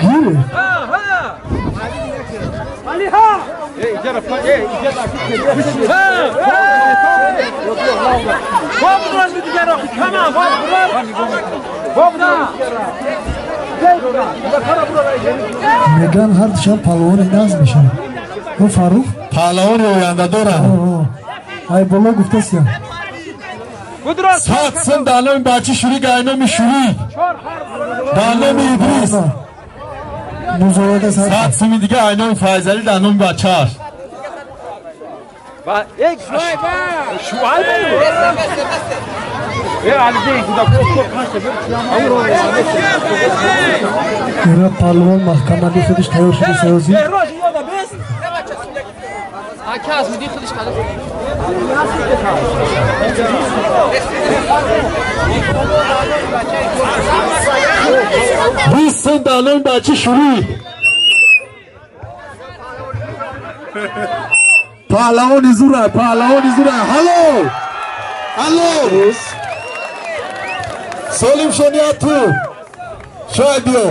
Гир. Меган ҳар душан паҳлавони нағз мешавад. О, Фаррух? Паҳлавони оянда дорад. Ай боло гуфтасия. 100 сум дар номи бачи Шурик, ай номи Шурик, дар номи Идрис. Музояда 100 суми дига ай номи Файзалӣ, дар номи бачааш. Ира паҳлавон маҳкамади худаш тайёр шуда саёзӣ. 20 сум дар номи бачи Шурик. Паҳлавони зура, паҳлавони зура. Ҳало, ҳало, Солим шоният ту шояд биё.